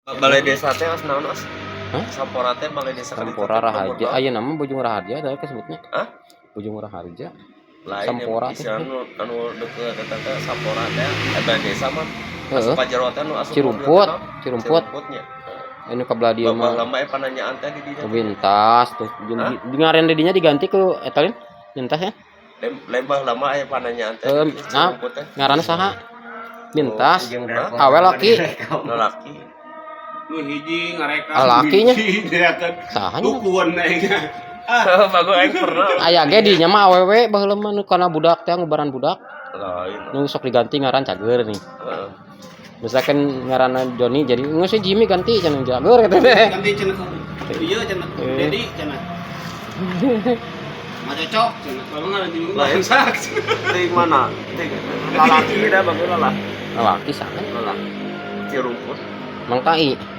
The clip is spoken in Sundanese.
Balai desa teh as naon as? Hah? Sampora teh balai desa ka ditu Sampora teh Raharja. Ayeuna mah Bojong Raharja teh kesebutnya. Hah? Bojong Raharja. Lain. Sampora teh. Istilah nu anu deket eta teh Sampora teh balai desa mah. Heeh. Asup pajero teh nu asup Cirumput, mobil teh naon? Cirumput. Cirumputnya. Ini ka belah dieu Bapak mah. lama pananyaan teh di dinya. Wintas terus Hah? di ngaran di dinya diganti ke eta lain. Lintas ya. Lembah lama aya pananyaan teh Eh, di nah. Cirumput teh. Ngaranna saha? Lintas. Jeung Hah? Awe laki. Lalaki. Nu hiji ngarekam. Lakinya. Hiji kan. Saha nya? Dukuan aing. Bagus aing pernah. Aya ge di nya mah awewe baheula mah nu kana budak teh ngubaran budak. Lain. Nu sok diganti ngaran cager nih. Heeh. Misalkan ngaranna Joni jadi geus we Jimmy ganti cenah cager gitu teh. Ganti cenah ku. Ieu cenah. Eh. Dedi cenah. Mah cocok cenah. Kalau ngaran Jimmy Lain. bangsat. Di mana? Di lalaki dah bagus lalaki. Laki saha? Lalaki. Cirumput. Mang Tai.